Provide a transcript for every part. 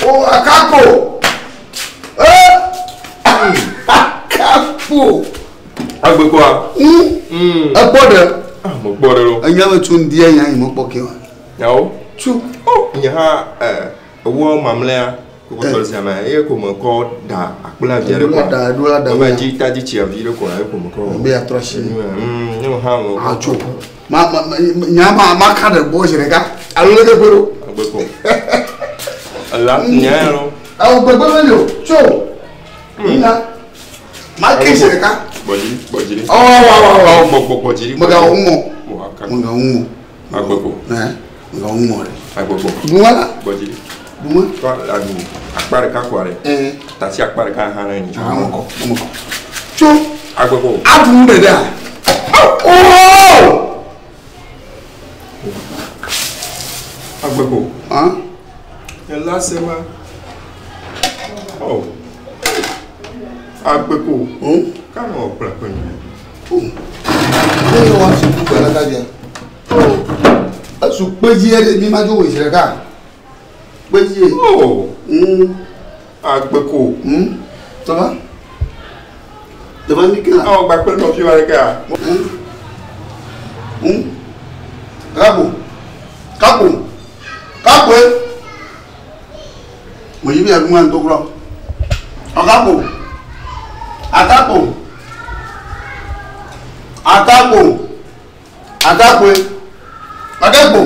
O akakpo. Eh! Akakpo. Agbekɔa. Ekpɔ ɖe. Ah, mekpɔ ɖe lo. Enya me tso ŋdi enya yi mekpɔ ke wa. Nyawo. Tso. Oh, nye hã ewɔ mamlɛa koko tɔ sia me eye ko mekɔ da akpla vi aɖe kɔa. Da ɖo la da. Eva dzi ta dzi tsia vi ɖe kɔa eye ko mekɔ. Be atrɔ asi. Ne hã me. Ah, tso. Ma ma nya ma ma ka ɖe gbɔ zi ɖeka. Alo leke ƒe ɖo. Agbekɔ. Ela nya ya lo. Awo gbegbe meli o. Tso. Nya. Ma ke zi ɖeka. Gbɔdzi gbɔdzi. Ɔ wa wa wa. Ɔ gbɔ gbɔdzi. Megawo ŋu. Megawo ŋu. Agbekɔ. Ɛ megawo ŋu ɖe. Agbekɔ. Duma la. Gbɔdzi. Duma. Tɔ aɖu akpa ɖeka kɔ ɖe. Tasi akpa ɖeka hã ɖe nyi. Amekɔ amekɔ. Tso. Agbekɔ. Aɖu nu ɖe ɖea. Oo. Agbekɔ. Hã. Ela se ma. Oh. Agbeko. Kanu ɔkplɔ kpe nu. Ne wa su kpe la ka bia. Esu kpe dzi ɖe mi ma dzo wò zi ɖeka. Kpe dzi. Oh. Agbeko. Tɔba. Tɔba mi ke la. Awo gba kpe nɔvi wa ɖeka. Kako. Kako. Kako. Mo yi bi agunga ntokura. Akako. Akako. Akako. Akako. Akako.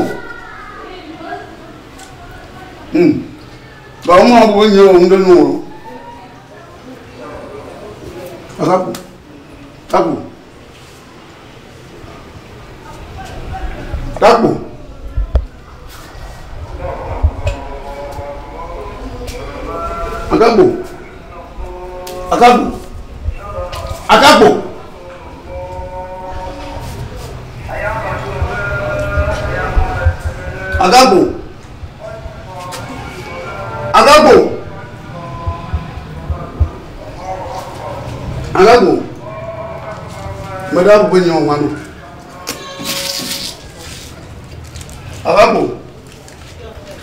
Ba mo abu nye o ndo no. Akako. Kako. Kako. Akako. Akako. Akako. Akako. Akako. Akako. Meda bu nye o manu. Akako.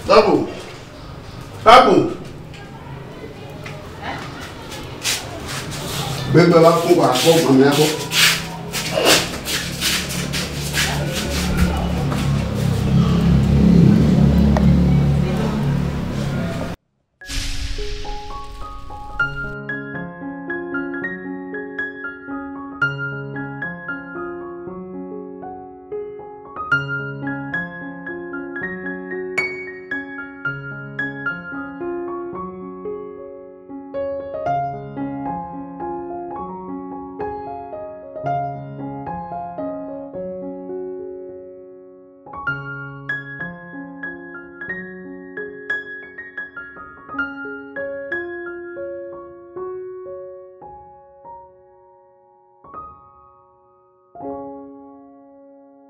Akako. Akako. Gbegbe la fún wa kɔ gbɔmɛ kɔ.